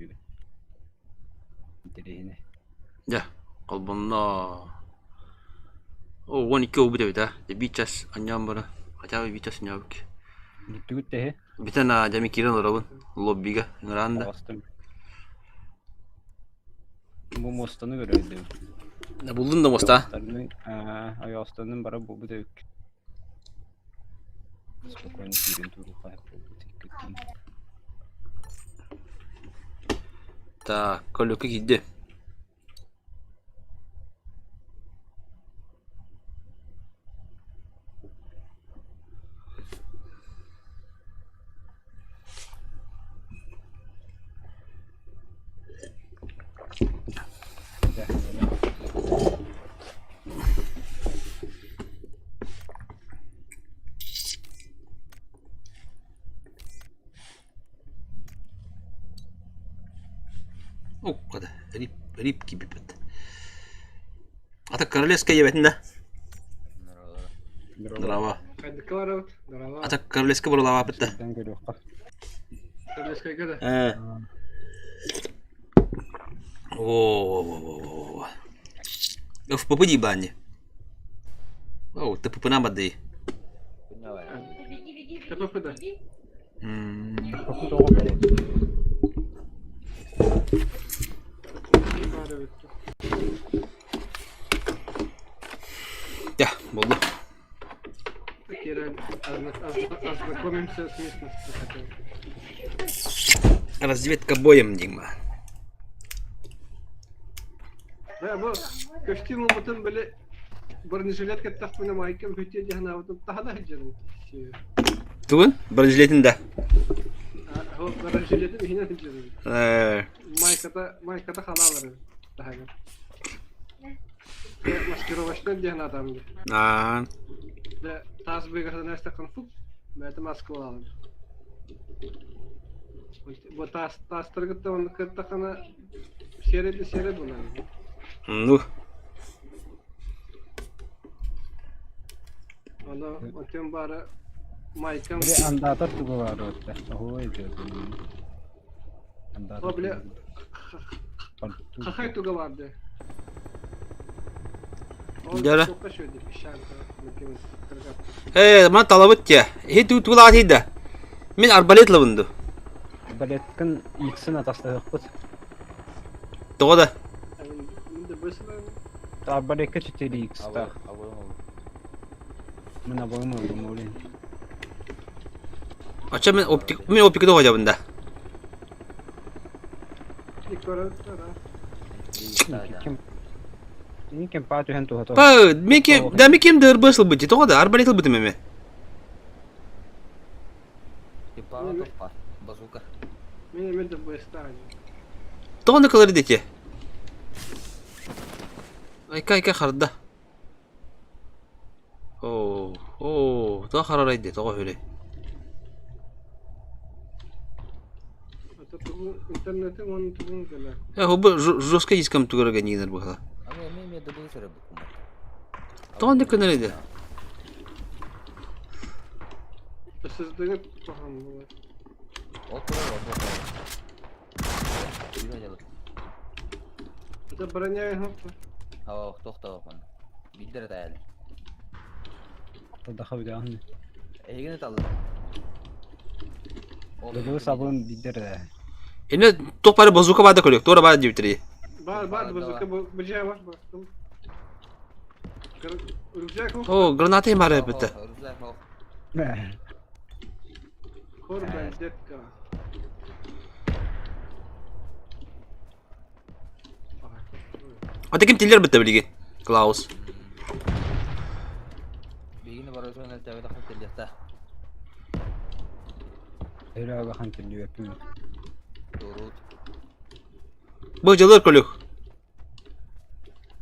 көрдүүбүн. Интэриэһинэй. Дьэ, холбонно. О, 12 буолбут эбит аа. Дьэ, биир час анньаан баран, хотя бы биир час анньаабыт. Бүттүгүт да иһи? Бүтэн аа, дьэ, мин киирэн олоробун лоббига ыҥыраан да. Таҕыстым. Бу муостаны көрөйдүм. Буллун да муоста. Ойоҕосторуун ойоҕосторуун бары буолбут эбиккит. Спокойно киирэн туруохха буолбут иккиттэн. Так, көлөкө киирдэ. Уккада, рип, рип кибипет. Ата королевская ебетин да? Здорово. Ата королевская буралаабыт да? Королевскайга да? Э. О, ФПП дии баанньы. О, ТПП-на бадый. ТПП да. Я, буолла. Ознакомимся с местностью хотя бы. Разведка боем, Дима. Да, бу көстүүм ылбытым били бронежилет кэтэхпинэ майкам бүтүө диэн санаабытым таһына сылдьарым. Тугун? Бронежилетин да? Бронежилетин иһинэн сылдьарым. Майката, майката халаалары таһыгар. Маскировочнай диэн атам дии. Аа. Дэ таас быыгасынан эстэххин фук, бэйэтэ маскалаалым. Бу таас таастаргытта онно кыттаххына сиэрэ сиэрэ булан. Ну. Ону отен баара майкам Били андаатар тугу баар отта. Оһуой О, бля, хахай туга барды. Дьара. Э, мана талабыт те. Хи ту тулаат да. Мин арбалет лабынду. Арбалеткын иксин атастаһыахпыт. Тоҕо да? Арбалекка 4 икстаах. Мин абыым ыллым ол иһин. Ача мин оптик мин оптикада ходжабын да. Ким ким паа түһэн туһата. Па, мен кем, да мен кем дырбы сылбыт, тоҕо да арбалет ылбытым эме. Базука. Мен эме дырбыстаан. Тоҕо накылар дети? Айка айка харда. Оо, оо, тоҕо харарай дии, тоҕо үһүрүй? Интернетиҥ уонна тугуҥ кэлэ? Э, бу жесткий дискам тугар гэнигинэр быһыла. Аны эмиэ эмиэ дыбыы сөрөбүккүн. Тоҕо оннук гынар иди? SSD-гэ туһан буолар. Ол турар, ол турар. Это броня хоппа. Ава, тохтоо Билдер этаали. Тадаха билэҕин. Эһигини таллым. Дыбы сабын билдер ээ. Инне туох бары базука баада көрүк, туора баада диэбиттэрий. Бар, бар, базука быжа бар, бар. Рюкзак О, граната им бары эбитэ. Рюкзак хох. Хор бандетка. Ата ким тиллер битте билиги? Клаус. Биһигини барытын элтэбит ахан тиллиэхтэ. Өрө ахан тиллибэппин. Туруут. Бу дьылыр көлүк.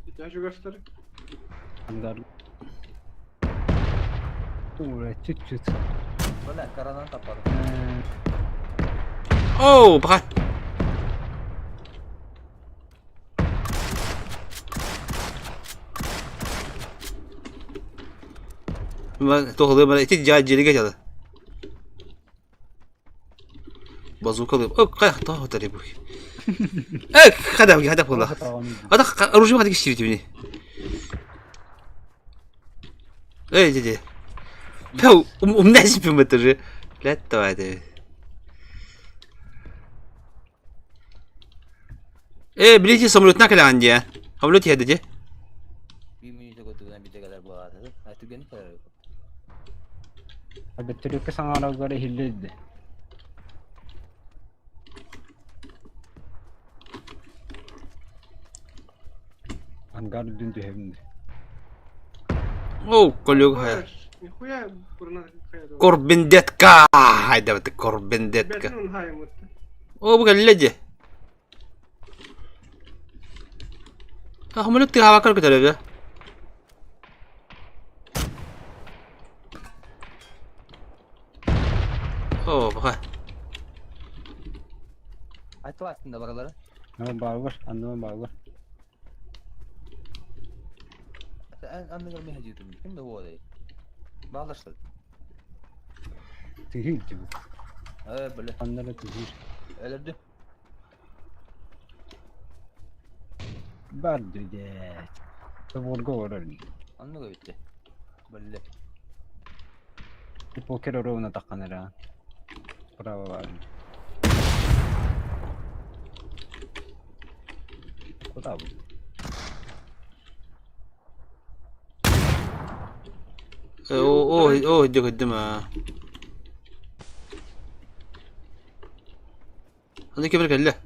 Итэ чугастар. Андар. Ура, чуть-чуть. Бля, каранан таппады. Оу, баха. Туохулуй бара ити дьаа дьиригэ дьала. Базукалы. О, кай хата бу. Э, хада хада була. Ата оружие хада кишти бини. Эй, деді. Пәу, умна сипим это же. Блядь, давай, давай. Э, билети самолет на калян дия. Самолет еді де. Bir minute көтүгүнэн бите кэлэр буолааты. А түгэн кэлэр. Бөттөрүккэ саҥараллара иһиллэрдэ. Ангар үрдүн түһэбин. О, коллега хая. Нихуя бурна хайа. Корбендетка. Хайда бит корбендетка. Бэтин хайа мутта. О, бу кэллэ дьэ. Самолет тыаһаабакка көтөр эбит. О, баха. Айтыл астында баралары. Баалар, анныма баалар. Анныгар мен хажытым. Ким да болай. Бааларсыз. Тыһыыр дии. Э, бля. Аннара тыһыыр. Өлөрдү. Бар дии. Тоборго олорор. Анныга битти. Бля. Покер оруна таххан эрэ. Право бар. Куда бу? О, о, о, дьэ көрдүм аа. Аны кемер кэллэ.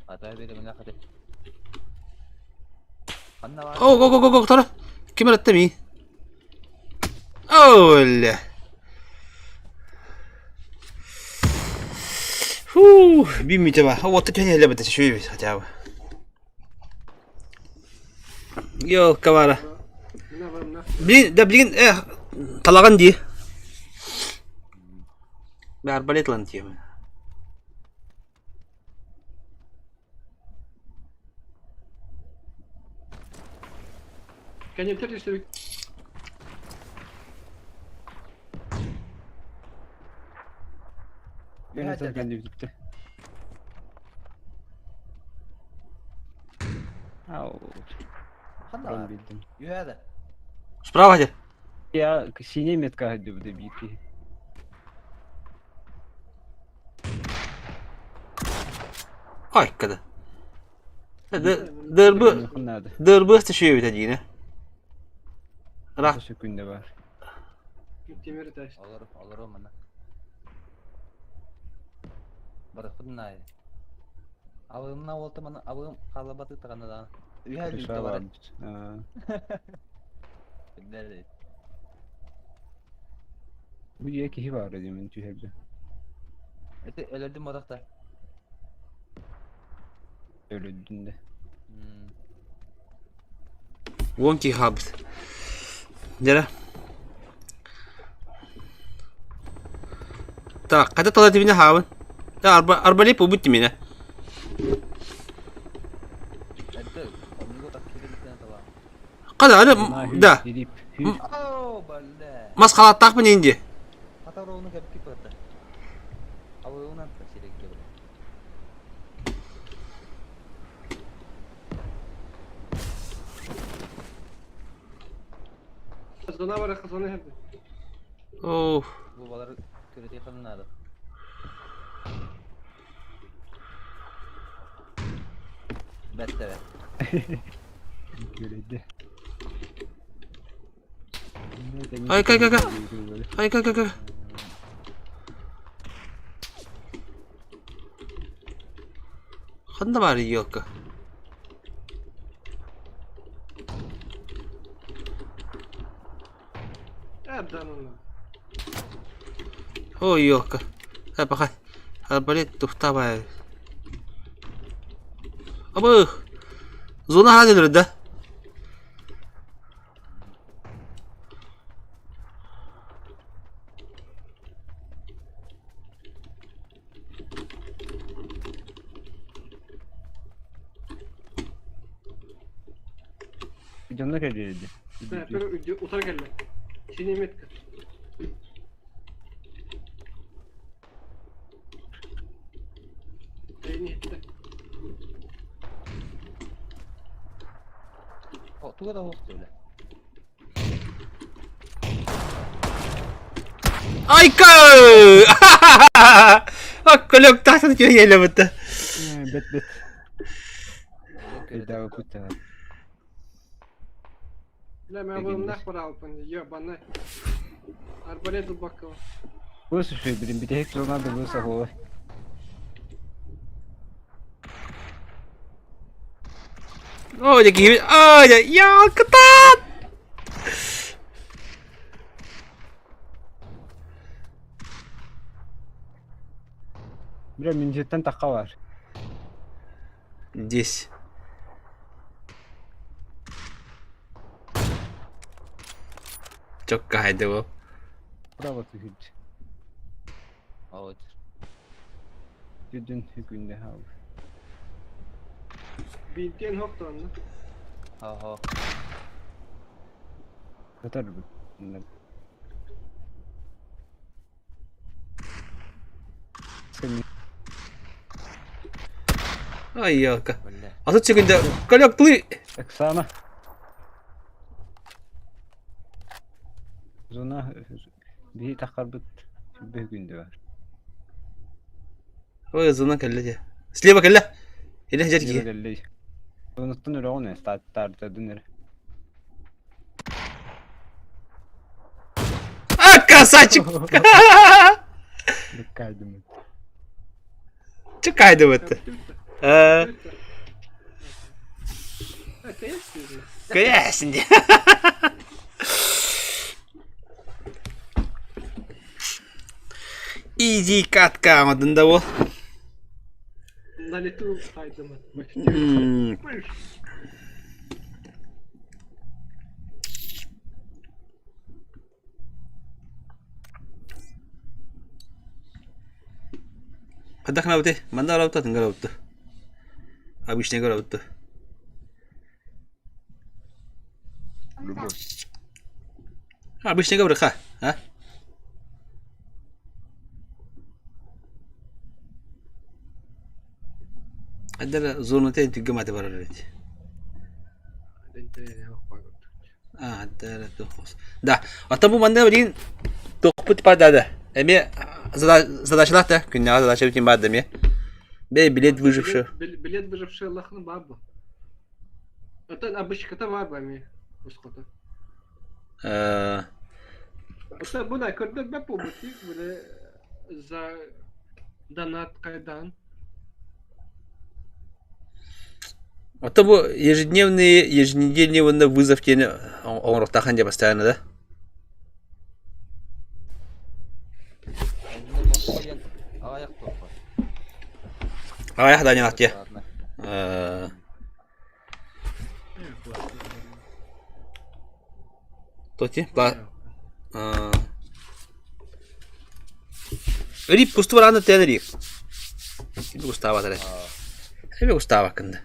Ата бери мына хаты. Ханна бар. О, го, го, го, го, тара. Кемер атта ми. О, Фу, биммите ба. Вот это не лебет, еще и хотя бы. Ёлка вара. Блин, да блин, эх, талаган ди. Бә арбалет лан тием. Коннектор işte. Yönetim kendi bitti. Ау, Ханна прям бар. билдим. Юһәдә. Справа где? Я синий метка ходил битки. Ай, когда. Дырбы, Надо. дырбы стешует один. Ра. Секунда бар. Темир taş. Олор, олор мына. Барыхын най. Абымна болты мына абым халабаты тагана да. Юһә Крыша дүтә бар. бар. Бер. Bu ye ki var dedim tühebde. Эти өлөрдүм бодакта. Ölüldün de. Вон ки хабс. Дера. Так, когда тогда ты меня хаван? Да, арба арбалет убыть меня. Это онго так кириликтен тала. Када, аны, да. О, бля. Мас халаттах мен инди. Хата роуну кепки пата. Абы унан тасирек кебе. Зона бар, зона hep. О, Бу балар көрөтө кылынады. Бетте. Göredi. Ай, кай, кай, кай. Ай, кай, кай, кай. Ханда бар елка. Әбден оны. О, елка. А, пока. Арбалет тухтабай. Абы. Зона хадилер да. Дьонно кэлиэди. Снайпер утары кэллэ. Синяя метка. Эйни иһиттэ. О, туга да суох диэбилэ. Айка! Аккалек тахсан киһиэлэбитэ. Бэт бэт. Өйдөөбүт куттана. Бля, мен абылымнаах бараалпын, ебаный. Арбалет ылбаккабын. Бу сүшүй билин бүтэһик зона да бу сахула. Оо, дьэ киһи... Аа, дьэ, ялкытаат! Бля, минжеттен таққа бар. Здесь. Чоккайды bu. Браво түһүд. Оо, Жүдүн хүкүндэ хау. Бинтиэн хохтоонно. Хо-хо. Көтөр бу. Ай, ялка. Бля. А тут секунда. Коляк, плы! Оксана. Зона биһи таххарбыт бөһүгүндэ бар. Ой, зона кэллэ дьэ. Слева кэллэ. Илэ дьэр киһи. Кэллэй. Зонаттан өрөҕүн тардын эрэ. А, красавчик! Быккайдым. Чыкайды бытты. Э, Кэсин дии. Изи катка оҥордун да буол. На лету хайдым. Хайдах гынабытый? Манна барабыт атын барабыт Обычный барабыт Обычный барыха, а? Хайдах зоната түргэн барар эбит. А, да. Оттон бу манна билигин туохпут баар да Эмиэ задачалаах да күннээҕи задача бүтүн баар да эмиэ. Бэй билет выживший. Билет выживший лахны баар бу. Оттон обычката баар бу эмиэ босхото. Оттон бу да көрдөрбөт буолбут били за донат хайдаан. Оттон бу ежедневные, еженедельные уонна вызов диэни оҥоруохтааххын дии постоянно да? Аҕыйах да диэн Тоти Рип пусту барааны тээн рип. Густават эрэ. Эбэ Густаваккын да.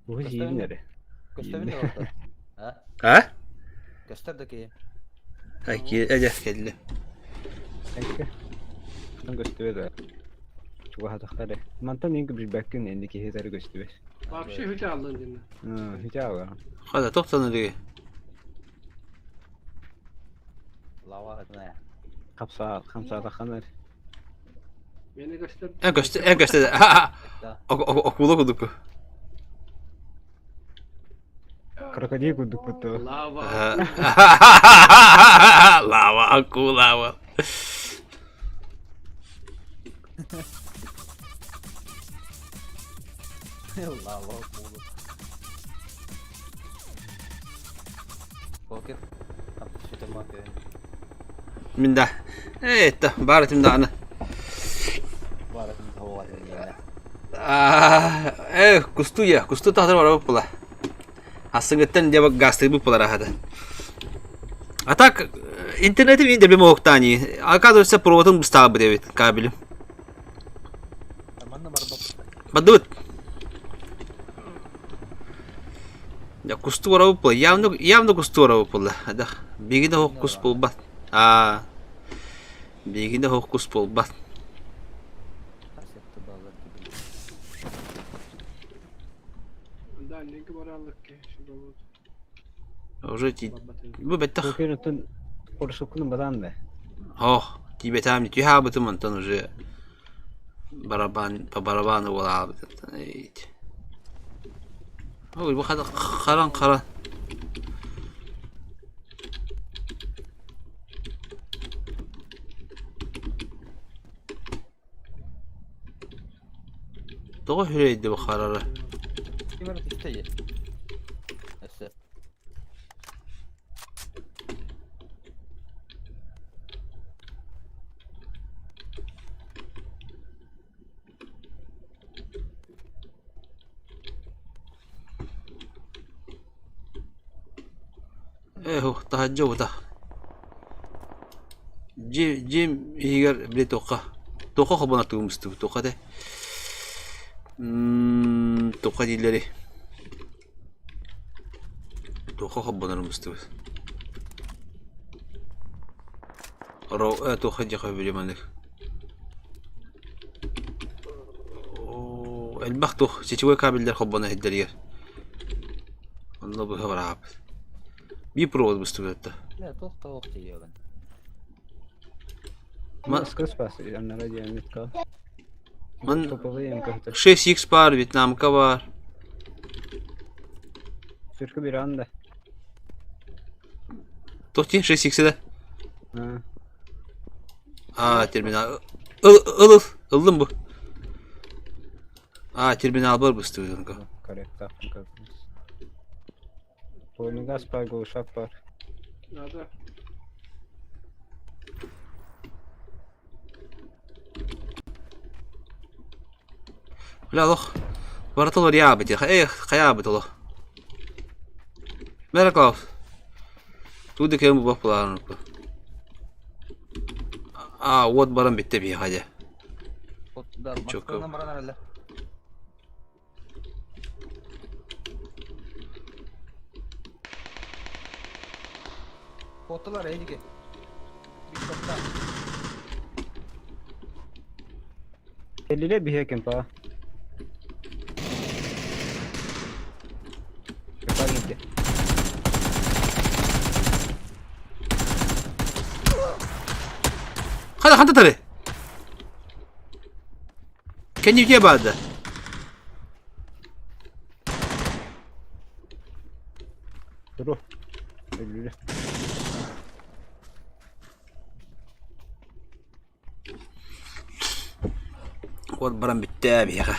Бу сиин эрэ. Көстөбүн да А? Көстөр да киһи. Эдэ кэллэ. Көстүбэт да. Чугаһатахтар. Мантан инки билбэккин энди киһи тары көстүбэт. Вообще хүтэ аллын динна. Хүтэ алла. Хада тоқтан диги. Лава хатына. Хапса хамсаатахханар. Мени көстөр. Эн көстө, эн көстө. Окула кудуку. Крокодил курдук буту. Лава. Лава, акула. Лава акула. Покер. Мин да. Э, это баар этим даҕаны. Баар этим Э, кусту я, кусту таһдыр барабыт була. Ассыҥыттан дьэ гастыыбыт буолар аһата. А так, интернетим мин дэбим оһуктаани. Оказывается, проводын быстаабыт эбит кабелем. Манна барбаппыт. Бардыбыт. Дьэ кустук барабыт буолла. Явно, явно кустук барабыт буолла. Дах, биһиги да оһох кус буолбат. Аа, биһиги да оһох кус буолбат. Дальненько бараллар Уже ти бу бэттэх. Көкөр оттон орсуккуну батаан да. Ох, тиибэтаам түһаабытым онтон уже барабан по барабану буолаабыт. Ой, бу харан хара. Тоҕо үһүрэйдэ бу харара? Ким эрэ түстэ дии. Өссө. Ээ таһырдьа ута. Дьиэ дьиэм иһигэр били туохха туохха холбонор тугум туохха этэ туохха дииллэрий туохха холбонорум быстыбыт туохха диэххэ били маннык элбэх туох сетевой кабеллэр холбоно иһэллэригэр онно быһа бараабыт Биир провод быстыбыт да. Бля, туох да ох тиийэбин. Ман Аннара диэммит Ман 6X бар, Вьетнамка бар. Сүркү биран да. Туох дии 6X да? Аа, терминал. Ыл, ыл, ыл, ыллым бу. Аа, терминал бар быстыбыт онко. Корректах. Полногаз бар, глушак бар. Надо. Бля, олох барыта уларыйаабыт эх, хайаабыт олох. Мэр Клаус. Туу да кэм бу план. А, вот баран битте биһиэхэ дьэ. Да, Москванан баран эрэллэр. Куоттулар эһиги. Биир Кэллилэр биһиэ кемпаҕа. Кемпа киирдэ. Хана ханта тары? Кэнники баада. Туру. Өллүлэ. Уот баран бүттэ биһиэхэ.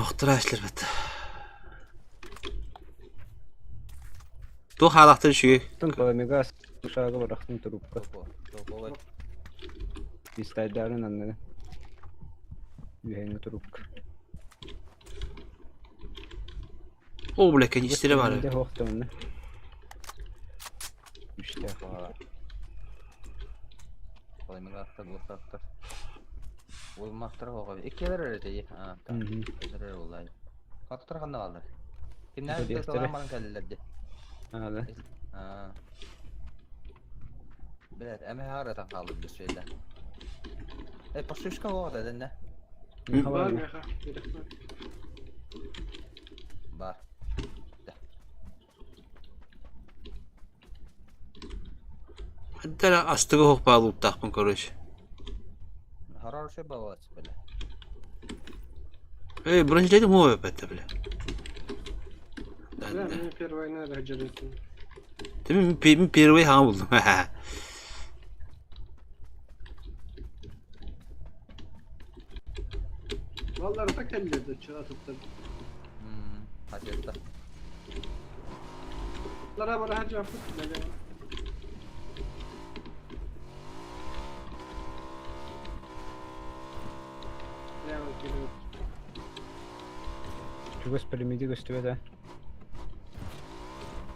Охтора эшлэрбит. Туох хаалахтар үчүгэй. Тон пламегас шага барахтын трубка. Пистайдарын анныга. Үһэҥҥэ трубка. О, бля, канистры бар. Дэ хоох онно. Үстээх. Пламегастар, глушактар. Уймахтар оҕо. Иккилэр эрэ тиий. Аа, так. Улай. Хаттар ханна бааллар? Кимнээх Диэхтэрэ. баран кэллилэр дии. Аа, Аа. Блядь, эмэ хаара хаалбыт бүсүөлэ. Э, пошишка оҕо дэннэ. Бар меха. Меха. Бар. Хантара астыгы хоох баалууттаахпын короче. Хороший баланс, бля. Эй, бронежилети муо эппэтэ бля. Да, мне первая надо дьарыйтын. Ты мин первый хаҥа булдум. Баллар так кэллэ чыра туттар. Хатыта. Лара бара жапыт. Чугас пирамида көстүбэт ээ.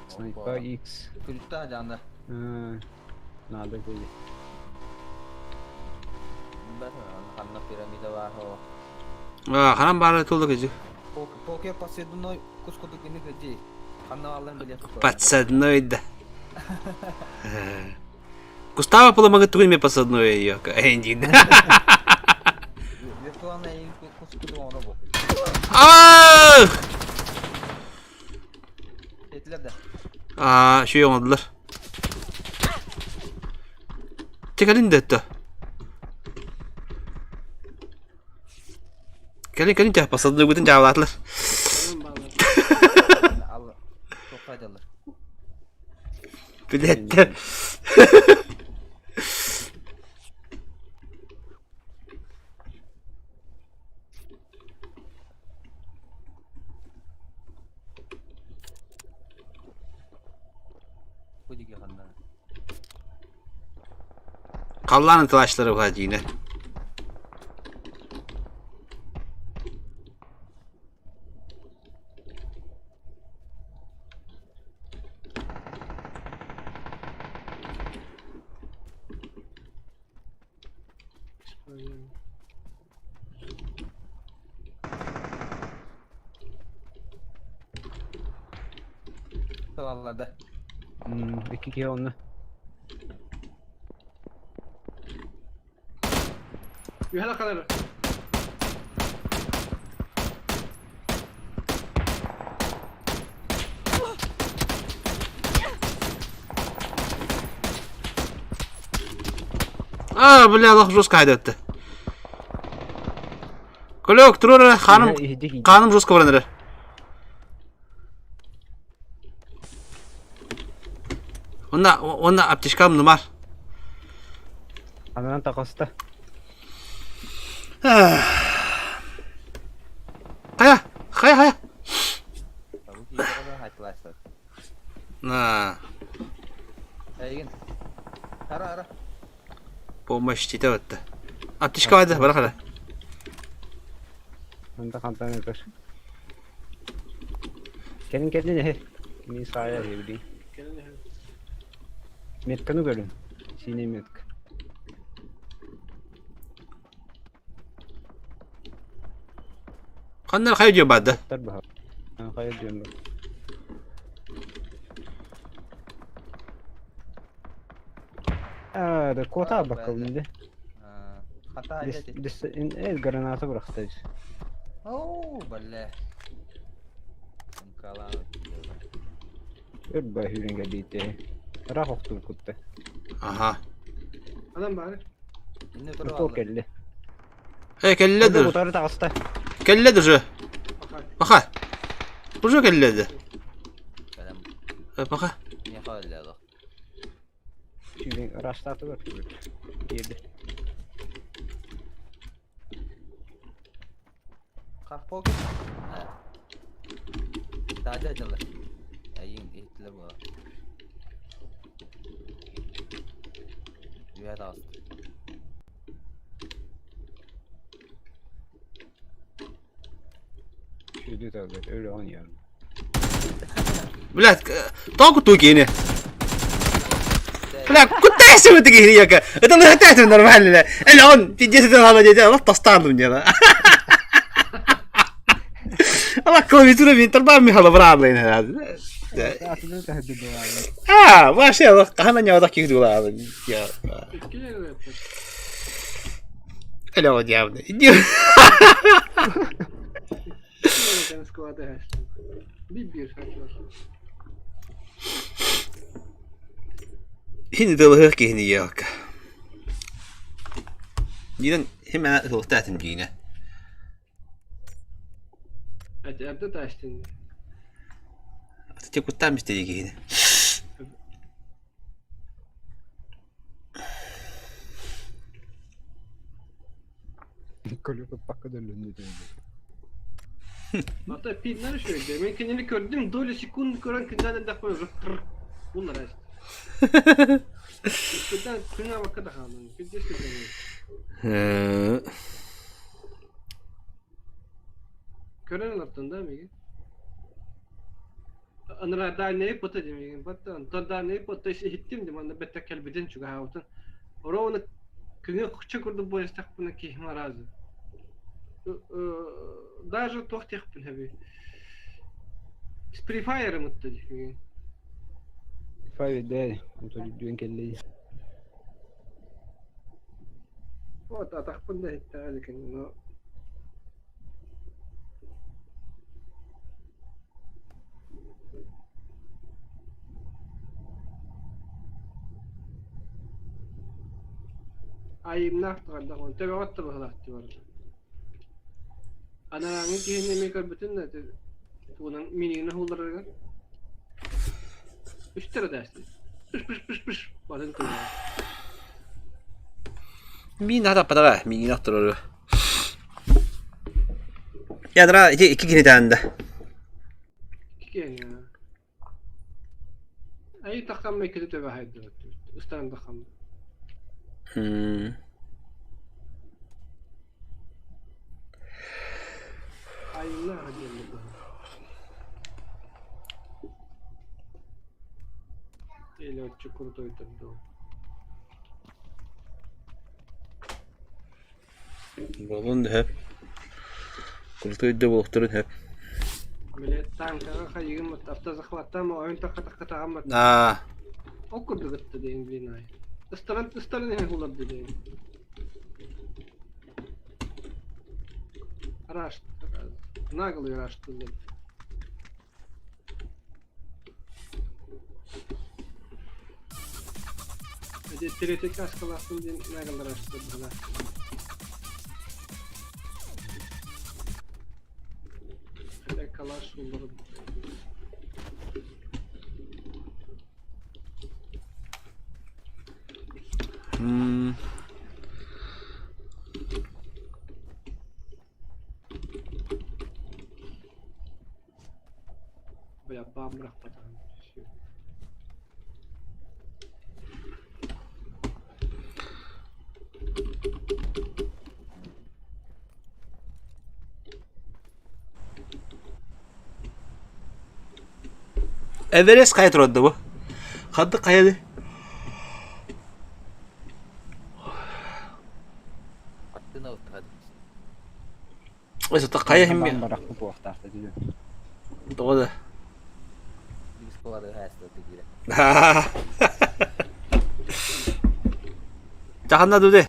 Снайпа X. Күлүктэ жанда. Аа, Надо будет. Ханна пирамида бар хо. Аа, ханан баара тулла кыжы. Покер подсадной кус курдук инник дии. Ханна баалларын билиэх Подсадной да. Густаво Поломага тугун эмиэ подсадной ее диин. Виртуальный кус курдук оҥоро бу. Ах! Этилер да. Аа, үчүгэй оҥордулар. Чэ кэлин да өттө. Кэлин кэлин чэ, посадныгытын дьаабылаатылар. Билеттер. Халлаан ытылааччылара быһа дьиинэ. Талаллар да. Икки киһи онно. Үһэ халар. А, бля, лох жестко айдатты. Колек, турур ханым, ханым жестко баран эрэр. Онна, онна аптечкам нумар. Анан таҕыста. Хайа, хайа, хайа. На. Эйигин. Ара, ара. Помощь өттө. Аптечка байды, бара хара. Анда хантан өтөр. Кэлин кэлин эһи. Мин саайа эһи Кэлин эһи. Метканы көрүн. Синий метка. Ханна хайа диө барды? Тар баха. Хайа диэн бар. Аа, да кота бакылын ди. Хата Дес э граната бырахта. Оу, бля. Калан. Өр ба хүрен кэлиите. Ыраах охтубуккутта. Аха. Адам баар. Инне Мотор кэллэ. Э, кэллэ Онно dur. утары таҕыста. Кэллэ уже. Пока. Пока. Уже кэллэ да. Кэлэн Э, пока. миэхэ өллө олох. Сүүрэн ыраастаатылар. Киирдэ. Хах Таадьа дьаллар. Эйигин иһиттилэр буолар. Үөһэ таҕыста. Сүүрдүү таҕыста. Өлөҕүн иһэн. Блядь, тоҕо куттуу киһини? Бля, куда я сегодня киһини яка? Это ну это нормально. Эле он пиздец это надо делать, алла тастаандым дела. Алла клавиатура мен тарбаан Михайло браарлайн. Атыны таһырдыы А, вообще, хаһан ньаадах киһи дуулаабын. Иккилэр Эле ол явно. Склады Бибир хотел. Хини дылыһыах киһини ялка. Динен химена ылтаатын диine. Эрдэ таастын. Те куттаан бистеди киһини. Колю пакка дөллөннү Ата пиннер şöyle. Мен кинини көрдүм, доля секунды көрөн күндөн элдэх коё. Буллар аст. Күндөн күнә бакка да хаалын. Пиздец күндөн. Көрөн алаптан да миги. Анара дальний пота демеген. Баттан дальний пота иһиттим дем анда бетте келбиден чуга хаутын. Ровно күнгө куча курду боястак буна кихим аразы. Даже туох диэхпин сөбүй? Free Fire мытты дии. Fire дээ, онтон кэллэй. Вот атахпын да иһиттэҕэ иликин, но Айымнаах туһаллах төбөҕөт да быһылаах дии барыта. Анарааҥҥы киһини эмиэ көрбүтүн да тугунан минигинэ уһулларарыгар үстэр этээстин. Пыш пыш пыш пыш барын тыллара. Миин хатаппатаҕа, миигин охторору. Ядра ити икки киһи таанда. Икки киһи Ай таххамма иккитэ төбө хайдыбыт. Ыстаан таххамма. Айыллаах диэн Или оччо крутой дуу. Буолуон да сөп. Крутой да буолуохтарын сөп. Били танкаҕа хайыгым автозахваттаан ойон тахха тахха таҕаммат. Аа. Ол курдук ытта диэн блин ай. Ыстаран ыстаран иһэн уларды диэн. Раш наглый раш тыллар. Эти третий каскалаахпын диэн наглый раш тыллар. Хотя калаш улар. М. Бля, бам бырахпатаҕым. Эверест хайа турар да бу? Ханнык хайаны? Аттына уттаҕа Өсөтө хайа Баан химми барахпыт буолуохтаах дии. Тоҕо да? Школада хаста тигире. Чаханна дуде.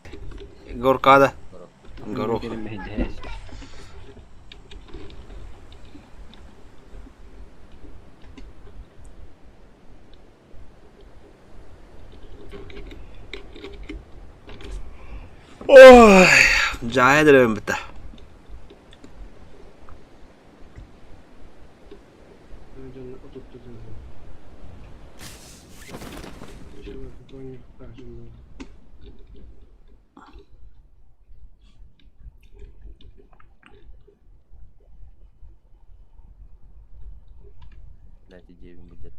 Горкада. Горох. Ой, дьаайа дөрөбүн бытта. Блядь, идею будет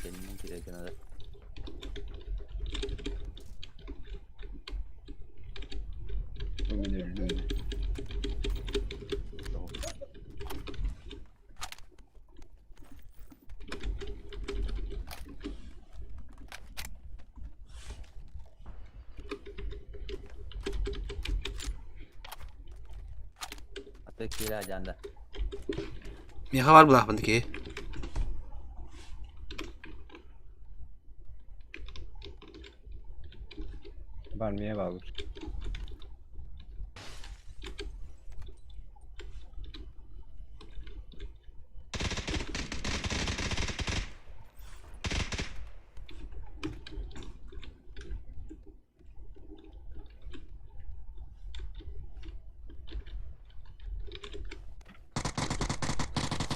Кэннин киирэргэ наада. Мин өллүм. Аты киирэ дьаанда. Миэхэ баар булаахпын киһи. Бар миэ баалыр.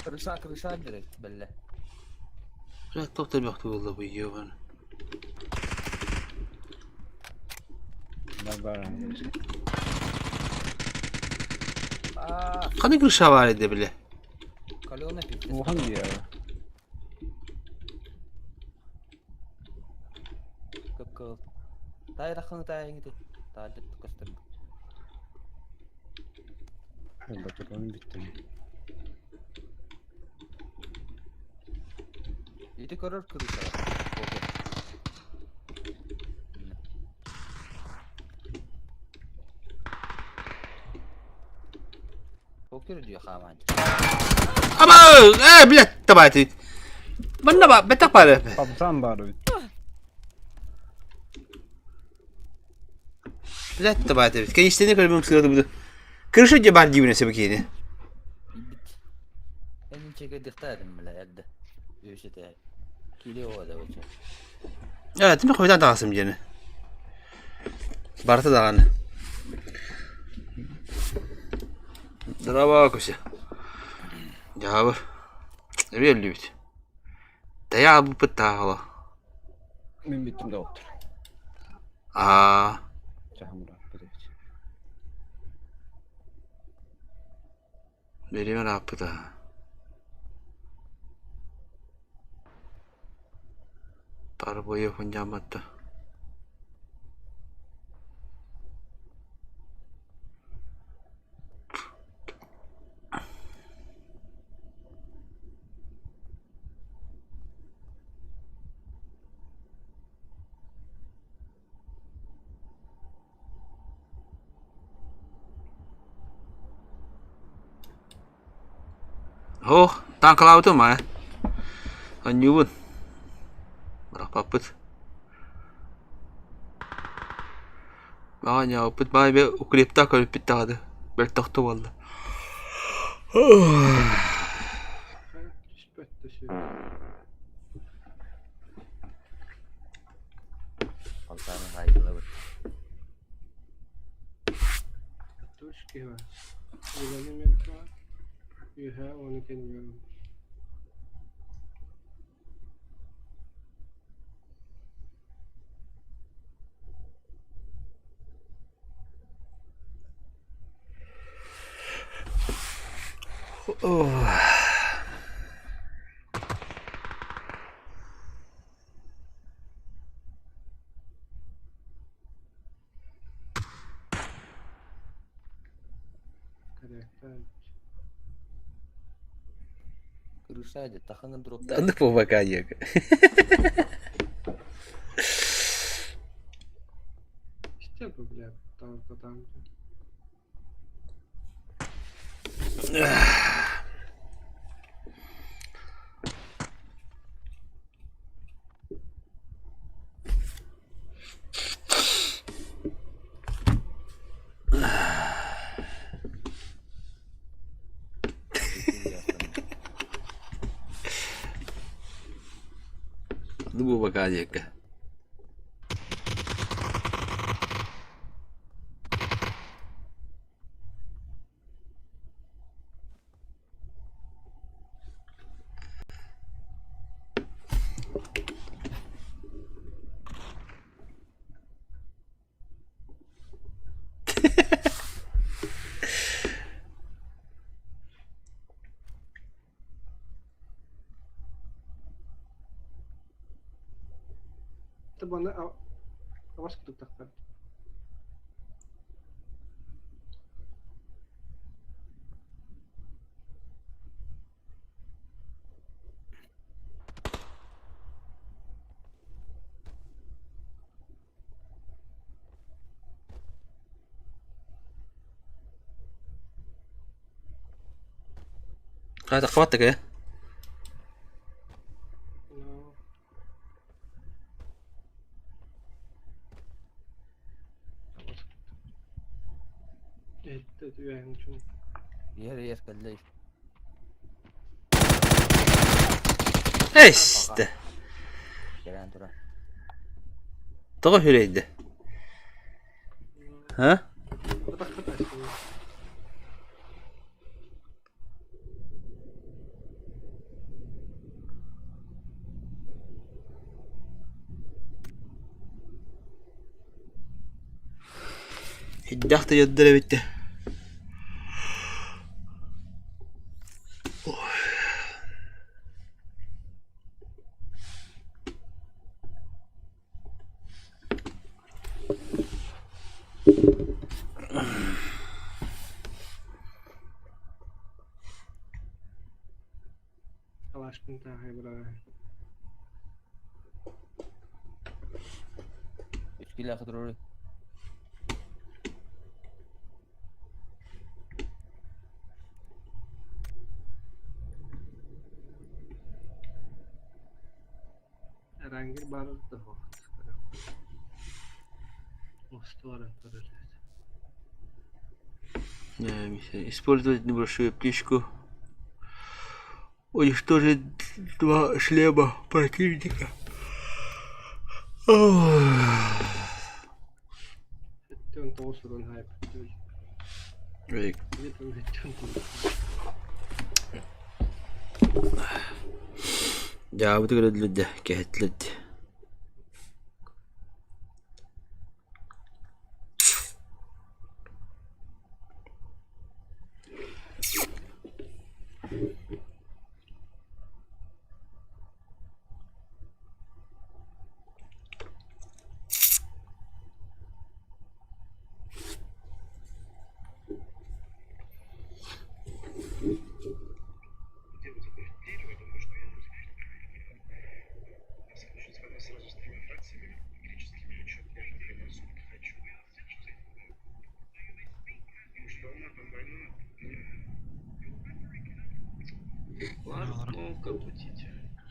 Крыша, крыша direkt belli. Туох да бөхтү буолла бу йобан. Бар бар. Аа, Ханнык крыша баар этэ бile? Калена пиздец. Улахан диэ. Кып-кыл. Тай рахын тай иңити. Тай деп көстөр. Батырган бүттүм. Ити көрөр кырыысаҕа. Покер. Покер дии хаамаан. Аба, блядь, давайте. Манна ба, бэтэх баар. Пабзан баар эбит. Блядь, давайте. Кэнистени көрбүм сыады буду. Крыша де бар диибин өсө киини. Бит. Эн инчеге дихтаадым бля эрдэ. Үсете. Кили ода оча. Э, тими хойдан тағасым диэни. Барыта даҕаны. Здорово, Куся. Дьаабы. Эбиэ өллүбүт. Тайа буппут таахала. Мин бүттүм да оттор. Аа. Чаһым ырааппыт эбит. Бириэмэ ырааппыта. Тарбыйа хунньаамматта. Һуох, таҥкалаабытым ээ. Анньыыбын. Бырахпаппыт. Аанньаабыппыт баай бээ укрептаах көрүппүт даҕаны бэрт тохто буолла. Түспэт да сүр. Алтааны хаайдылабыт. Точки бар. Уланы бар. Үөһээ уонна кэннигэр. Кэрэхтээн. Крыша дьэ тахаҥын дроп. Оннук буолбакка диэк. Истэ бу бля там там. Оннук буолбакка диэккэ. Табаны абас кутуктахтар. Хата хватык ээ. No. Абас Эттэ түбэһин чун. Иһэр иһэр кэллэ. Эстэ. Кэлэн турар. Тоҕо үрэйдэ? Ха? Атахха таастым. Иддэх да дьоннор эбит Алашпын тааһай бырааһы. Килэхэ турар. Эрангер баар да суох. Мосту баран көрөр. Использовать небольшую птичку. Уничтожить два шлема противника. 79 уран хайп. Дьаабыты көрөллөр дьэ, кэһэттилэр дии.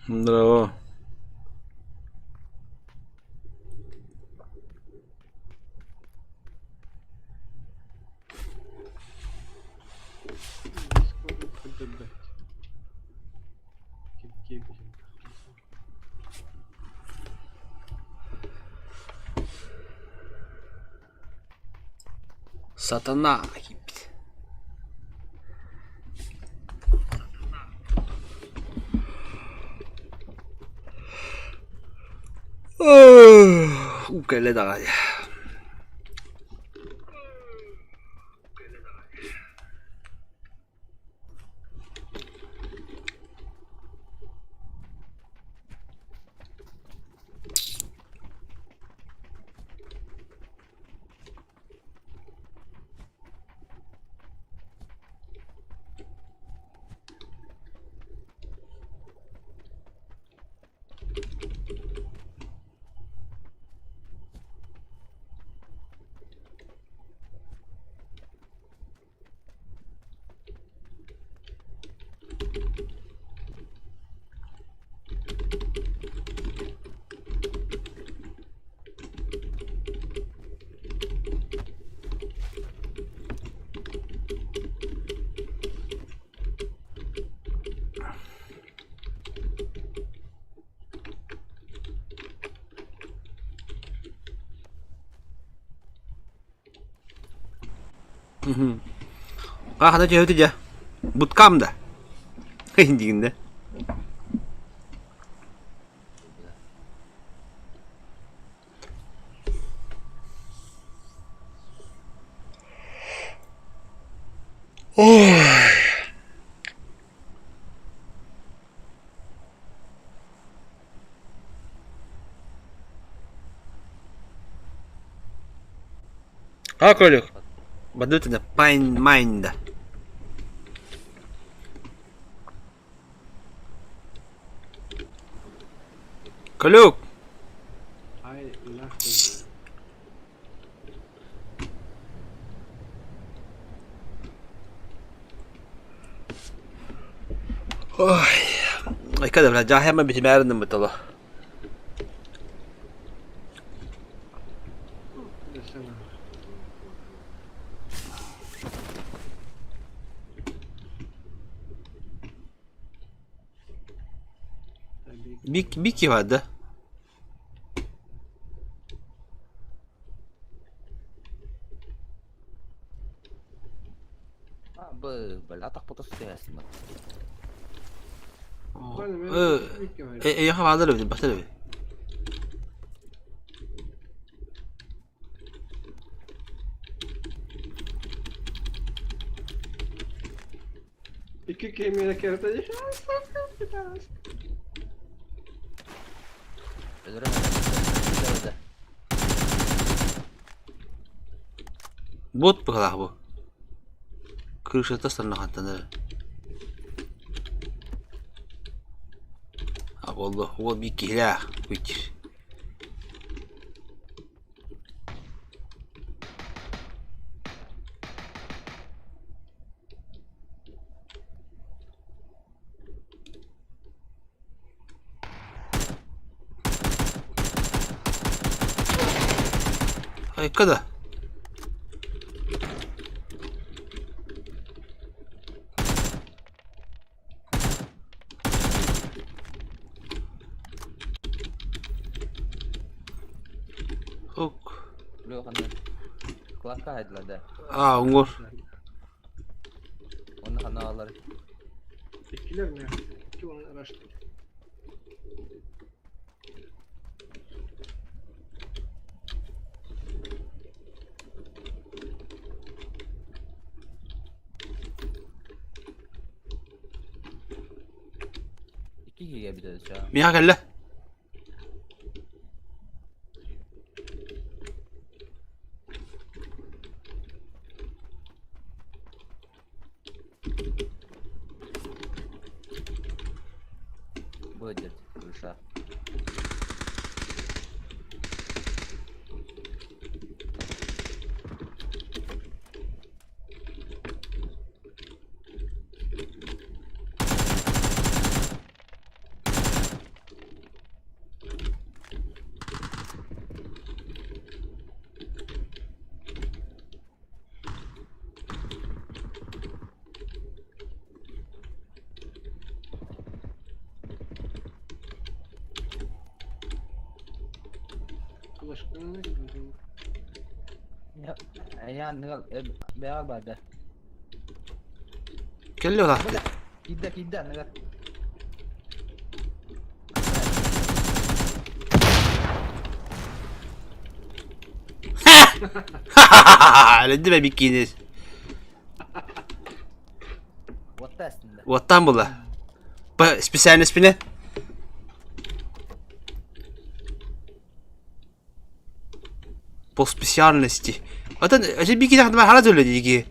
Здорово. Сатана киирбит. Уу кэллэ даҕаны. Хана түһэбит дьэ. Буткам да. Диигин да. А, Колюк, бадытына пайн майнда. Колюк! Ай, нахуй. Ой, айка да, жахема битимээрин бытало. Бик бик да? Эйиэхэ бааллар эбит, батар эбит. Икки киһи кэртэ Бот быһалаах бу. Крышата сарнахаттанар. А буолла, уол биир киһилээх куйтир. Айка да. Ок. Класска хайдылар да. Аа, уҥуор. Онно ханаалар. Иккилэр мэ. Икки оны араштыр. Икки киһигэ бүтэ чаа. Миэхэ кэллэ. Будет крыша. Кэллэ улаатта. Киирдэ киирдэ анныгар. Өлөндүм эбиккиини. Уотта эстинде. Уоттаан була. По специальностьпине. По специальности. Атын өсө бики тахтыма хара төлө диги.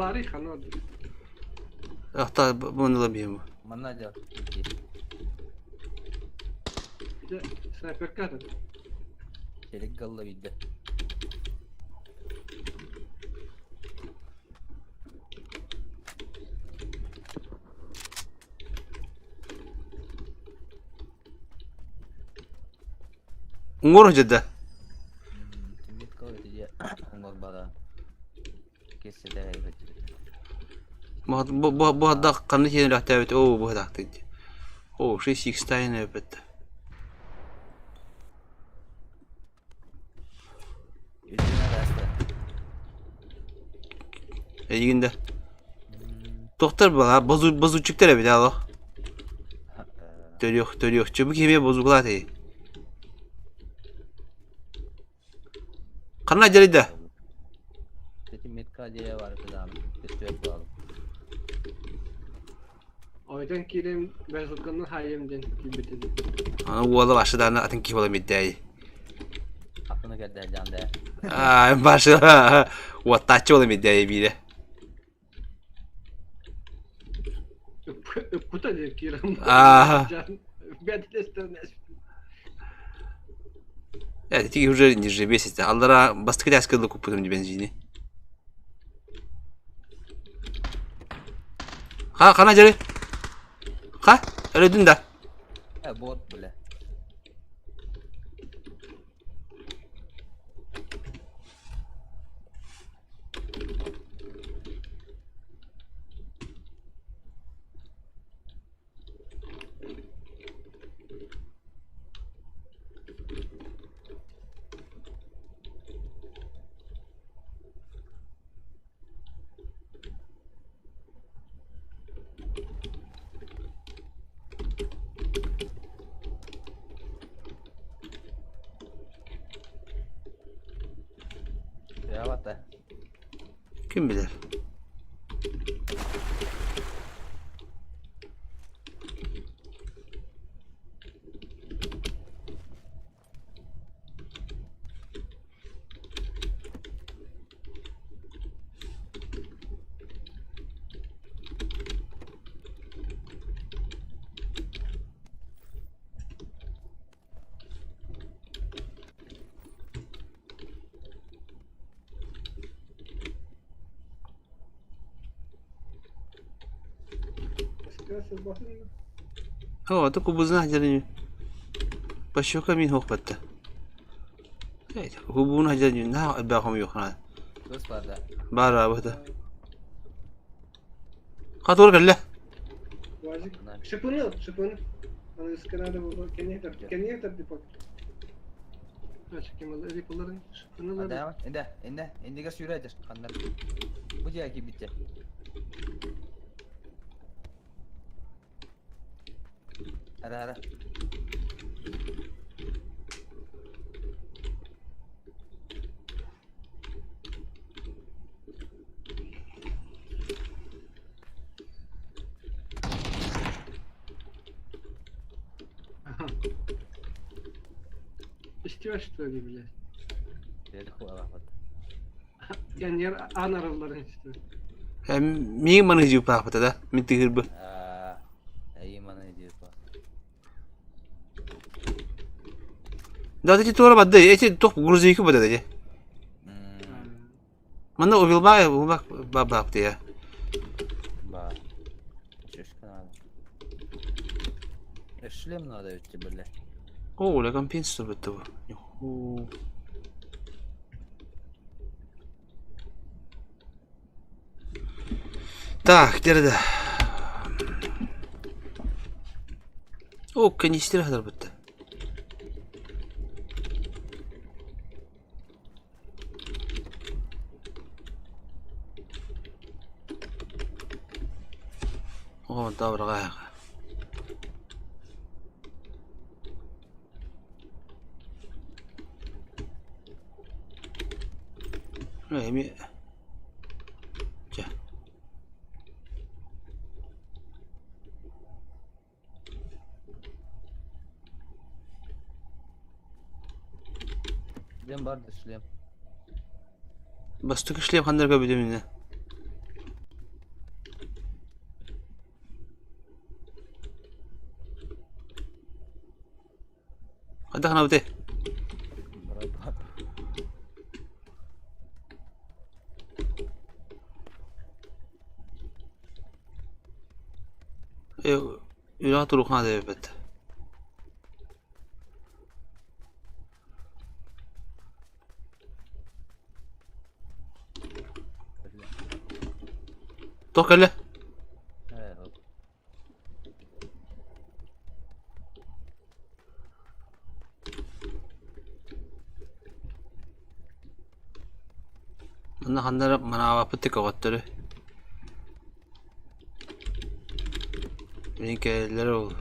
Лари ханод. Ахта буну ламием. Манна дьэ. Снайперка Челик галла биирдэ. Уҥуор дьэ да. Бу хадах ханна сиэн өлөхтөөбүт оо бу хадахтый Оо шесть икс тайна өпөттө. Эйигин да. Тохтор бала базучиктар эбит ало. Төрүөх төрүөхчү бу киһи бозуклаат эй. Ханна дьарыйда? Метка дьиэ бар көстүөт буолалым. Ойдан киирэн базуканы хайым диэн киирбитин. Аны уола башыдааны атын киһи буолан биддээйи. Атыны кэрдээ дьаан дээ. Аа, башы уоттааччы буолан биддээйи биирэ. Ыппыта диэн киирэн. Аа. Бэдилестен Э, уже ниже месяца. Аллара бастакы тяскылы куппутум бензини. Ха, хана жары. Ха, өлөдүн да. Э, бот, бля. Ким билэр? О, только бы знать, Пащека мин суох батта. Кубуун хадьан наһаа элбэх хомуйуоххуна. Кыс бар да. Баар баар Хатур кэллэ. Вазик. Шипыны, шипыны. Аныгыска надо было кенеер депо. Адама, инде, инде, индиге сүүрэ ханнар. Бу дьиэ киирбитте. Ара, ара. Истибэт что ли, блядь? Деді Пионер аан арылларын истибэт. Миигин маны дьиупаахпыта да, мин тыһырбы. Эйи маны дьиупа. Да, эти туора бады, эти туох грузовики бады эти. Манна убилбаа убилбаак баабаапты я. Ба. Шишка надо. Шлем надо ведь бля. О, ля компенсация бытты бу. Так, где О, канистр хатар бытты. О, доброго. Эми Чэ. Шлем бар да шлем. Бастакы шлем ханнарга бүтүмүнэ. Хайдах гынабытый? Үрэҕэ туруохха наада эбит. Туох кэллэ? Манна ханна эрэ манаабаппыт көҕөттөрү. Мин кэлэллэр ол.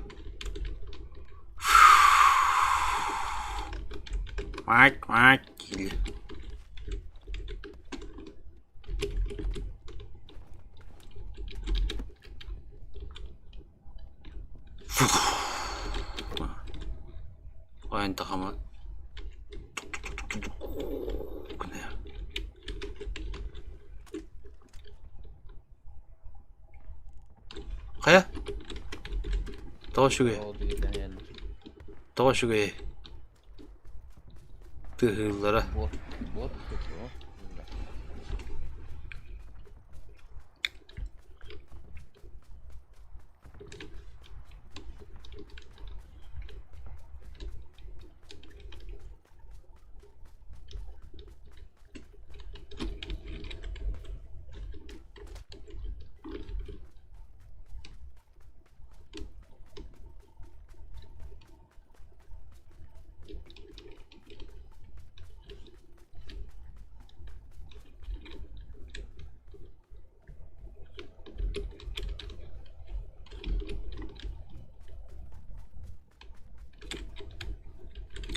Маак маак киирдэ. Ойон тахама Хайа? Тоҕо үчүгэй? Тоҕо үчүгэй? Тыаһыыллара.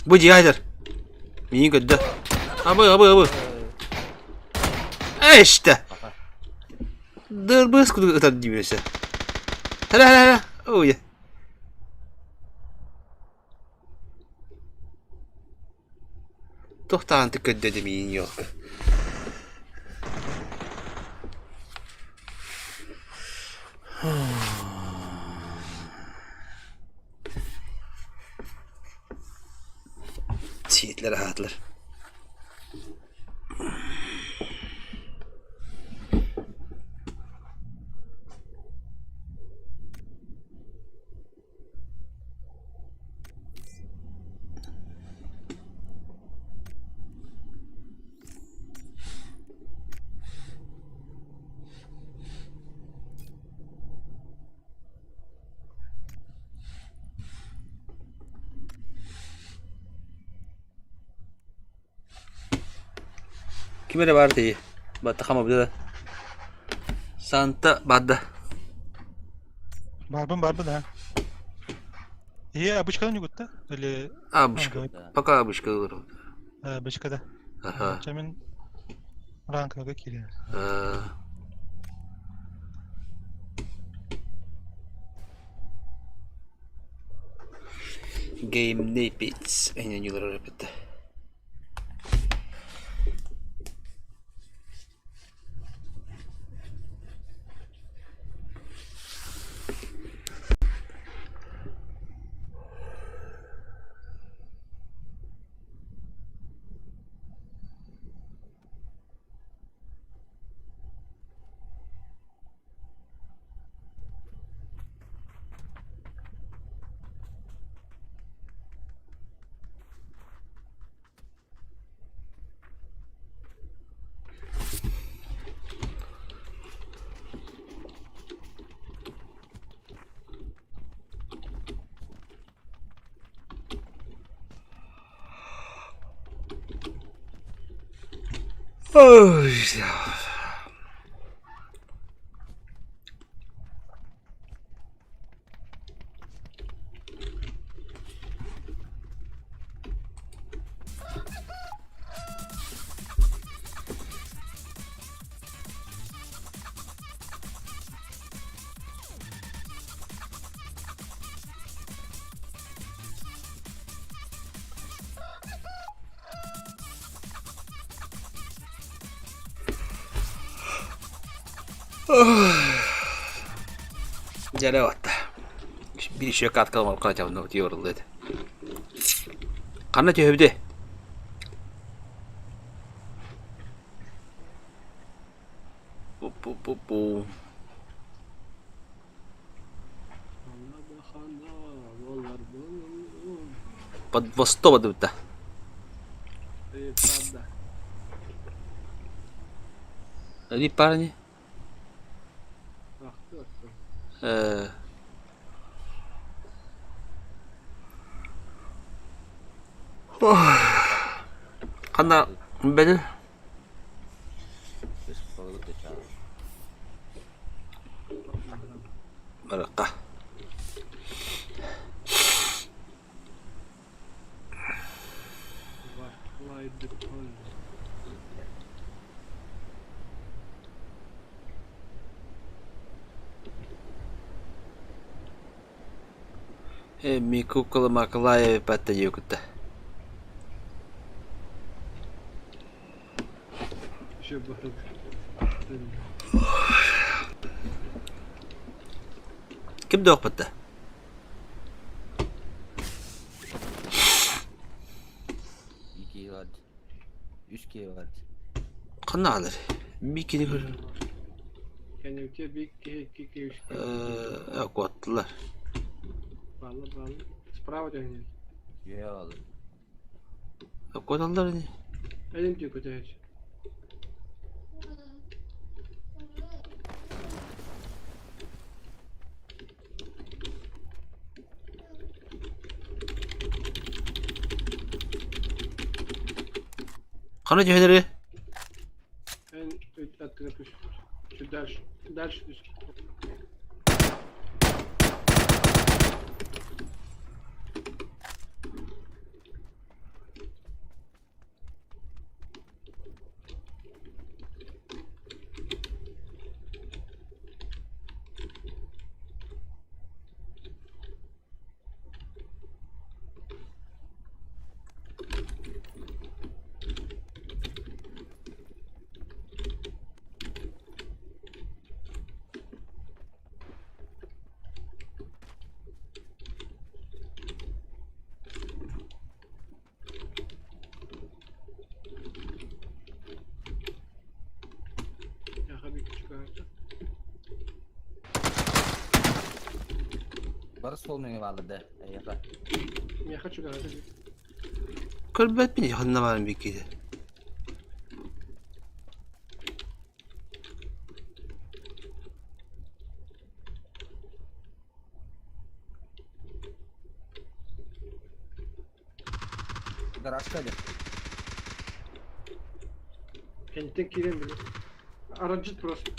Бу дьиэ Миигин көрдө. Абы, абы, абы. Эштэ. Дырбыс курдук ытар диибэсэ. Хара, хара, хара. Ой. Туохтаан көрдө да миигин ёлка. Сиэтлэр аһаатылар. Ким эрэ баар дии. Батта хамабыта да. Санта баада. Баарбын баарбын аа. Е, обычкадан югутта? Или... Абышка. Пока обычка ылырым. Обычкада. Аха. Чамин ранкага киирэр. Game Napits эҥин эппитэ. Дьэ отта. Биир еще каткалам алкаатабын тиорыллыт. Ханна түһэбитий? Пу-пу-пу-пу. Под Востова дыбыта. Они парни. Ханна бэдэ? Барыкка. Э, Микукала Макалаева патта диэкутта. Ким да Икки бар. Үс киһи бар. Ханна аалар? Бикини көр. Кэннибитигэр биир киһи, икки киһи, үс киһи. Э, куоттулар. Бааллар, бааллар. Справа түһэн Үөһэ аалар. Куоталлар ини. Элин түү көтөһөт. Ханна түһэлэри? Эн аттыгар түс. Чуть дальше. Дальше түс. Бары суол нөҥүө бааллар да эйиэхэ. Миэхэ чугаһата Көрбөппүн ханна баарын биккиде. Гаражка диэн. Кэнниттэн киирэн били. Арадьыт просто.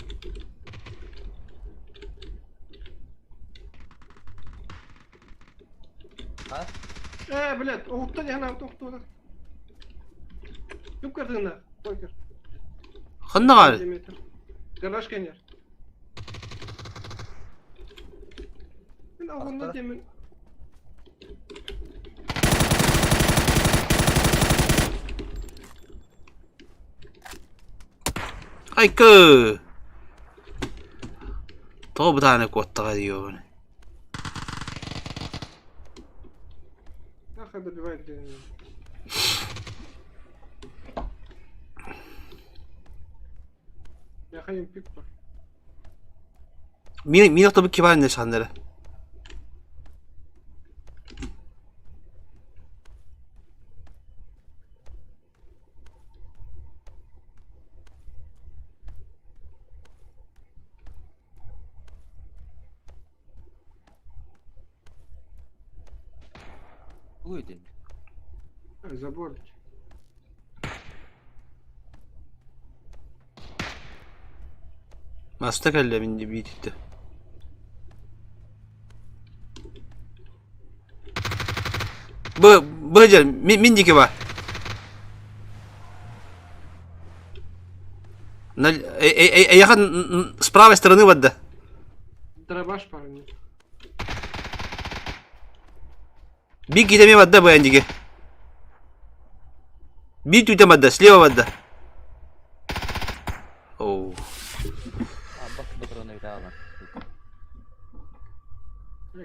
А? Э, блядь, оһуттан иһэн аабыт охтуота. Күп картына, койкер. Ханна баар? Гараж кэннер. Мен оҕонно диэмин. Айкы! Тоҕо бытааны куоттаҕа диэбин. Нахуй добивает диэн. Миэхэ пик бар. Мин мин охтобут кибаан саннары. Тугуй ити? Забор. Маста кэллэ мин биититтэ. Бу бу дьэ мин мин диэки бар. Эйиэхэ с правой стороны барда. Дробаш парни. Биир киһи эмиэ барда бу эн диэки. Биир түүтэ барда, слева барда. Оу. Аббас патроны битаалан.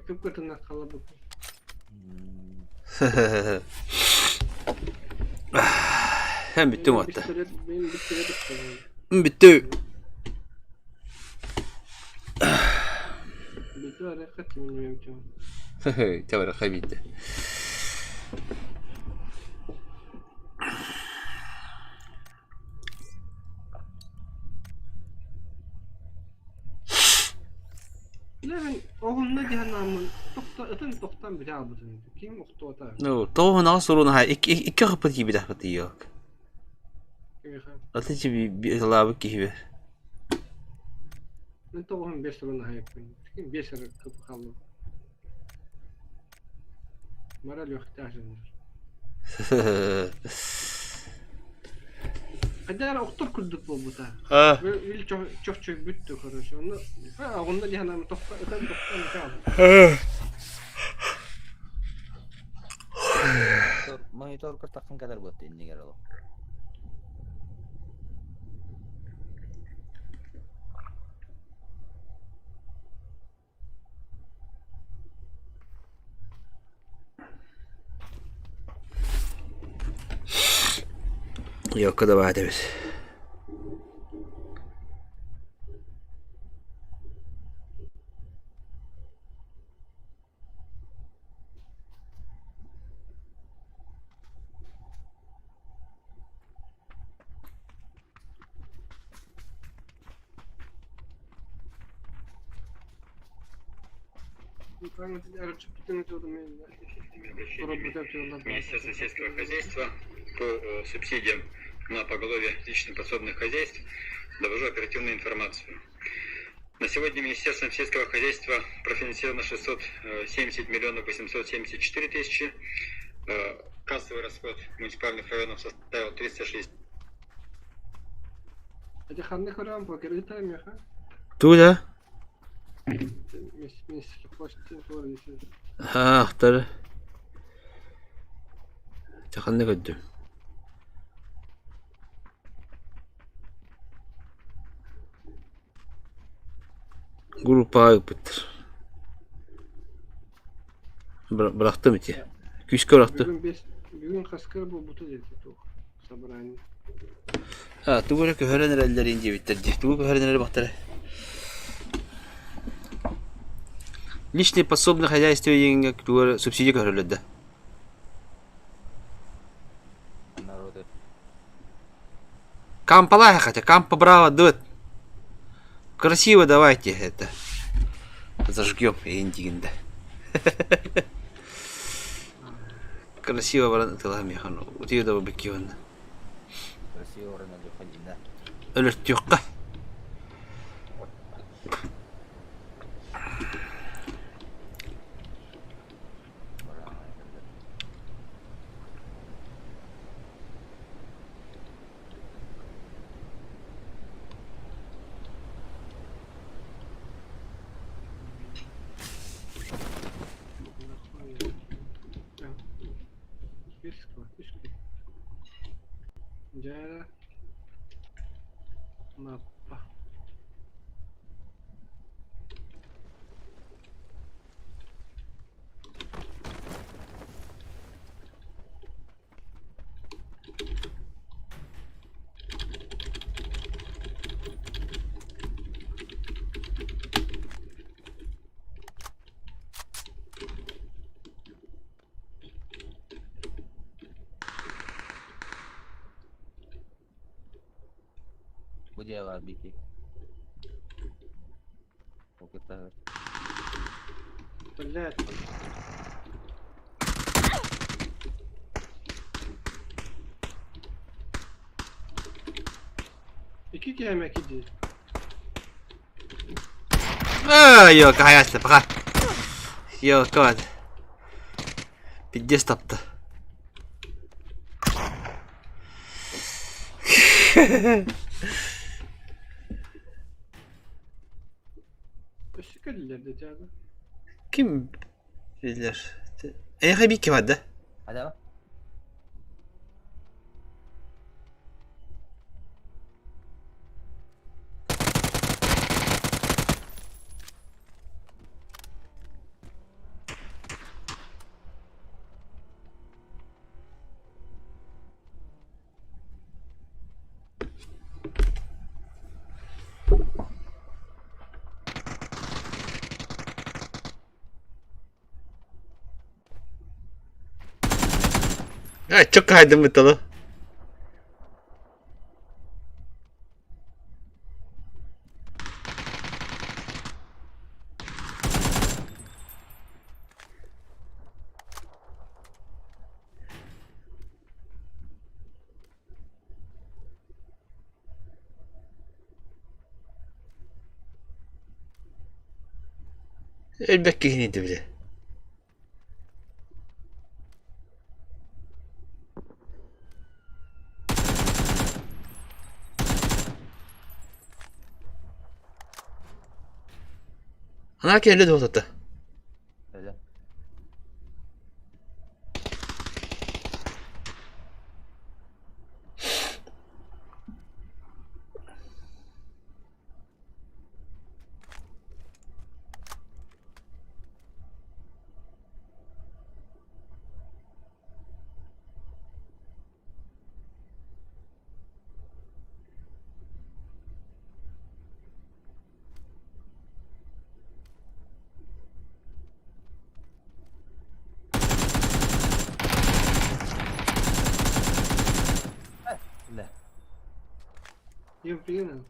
Кып-кытыннах халабыт. Эн бүттүҥ уотта. Мен пистолет Бүттү. Бүтү арыйха тимнүөм Тэбэрэхэ биирдэ. Билэбин оҕунна диэн ааммын тохто ытын тохтон бүтэ албытым. Ким охтуота? Ну, тоҕуһунаҕа сурунаһа икки икки хаппыт киирбитэхпит yok. Кимиэхэ? Аты би лаабыт киһибэр. Мин тоҕуһун биэс сурунаһайыппын. Ким биэс эрэ кып хаалла. Мораль үөхтээх дьоннор. Хайдах эрэ охтор курдук буолбута. А. Ил чохчой бүттү, короче. Онно оҕунна диэн аны тохто ытан тохтон хаалла. Монитор тахсан кэлэр буолта иннигэр ол. Йокко да баат эбит. Министерства сельского хозяйства по э, субсидиям на поголовье лично подсобных хозяйств довожу оперативную информацию. На сегодня Министерством сельского хозяйства профинансировано 670 миллионов 874 тысячи. Э, кассовый расход муниципальных районов составил 360 Ati ханна көрөм покер ыта меха. Туга? Мис мис постин туор десин. Ахтар. Ханна көрдүм. Группаҕа ыыппыттар. Бырахтым ити. Күүскэ бырахтым. Бүгүн бес бүгүн хаскар буолбута диэтэ туох собрание. А, тугу эрэ көһөрөн эрэллэрин диэбиттэр дии. Тугу көһөрөн эрэр бахтара? Личное подсобное хозяйство диэҥҥэ тугу эрэ субсидия көһөрөллөр да? Народы. Кампалаха хотя, Кампа Браво дует. Красиво давайте это зажгем эйин да. Красиво баран ытылаһа миэхэ утуйа да биккион. Россия оройуона Дьохонина. Өлөртүөххэ. Дьэ, маппа. Бу дьиэҕэ бити. Ол кытта Блядь. Ики киһи киди. Ой, хайаста, пока. Ёлка. Пиздец тапты. Өссө кэллилэр да дьаада. Ким билэр? Эйиэхэ биир ким да? Hadi Ay çok kaydım bu Элбэх киһини бile. Анаа кэллэ дуо Öyle. Öyle. Евгений.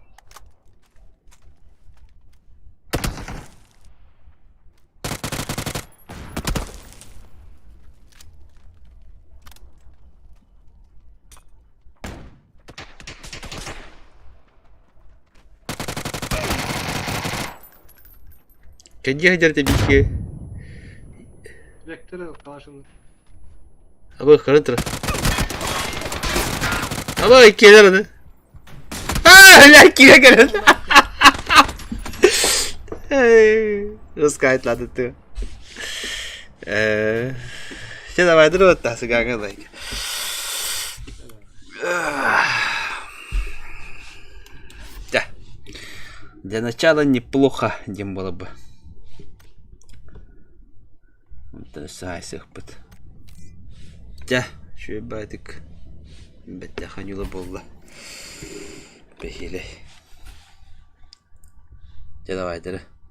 Кэнньэ сылдьар тэбииккэ Вектор калашын. Абы көрөн турар. Абы кэлэр аны. Аа, ля киирэ кэлэн. Рускайтлады ты. Э, все давай друг тасыгаҥа лайк. Да. Для начала неплохо, диэн было бы. Саайсыахпыт. Дьэ, үчүгэй баайдык бэттээхэй ньула буолла. Бэһиэлэй. Дьэ давайдары.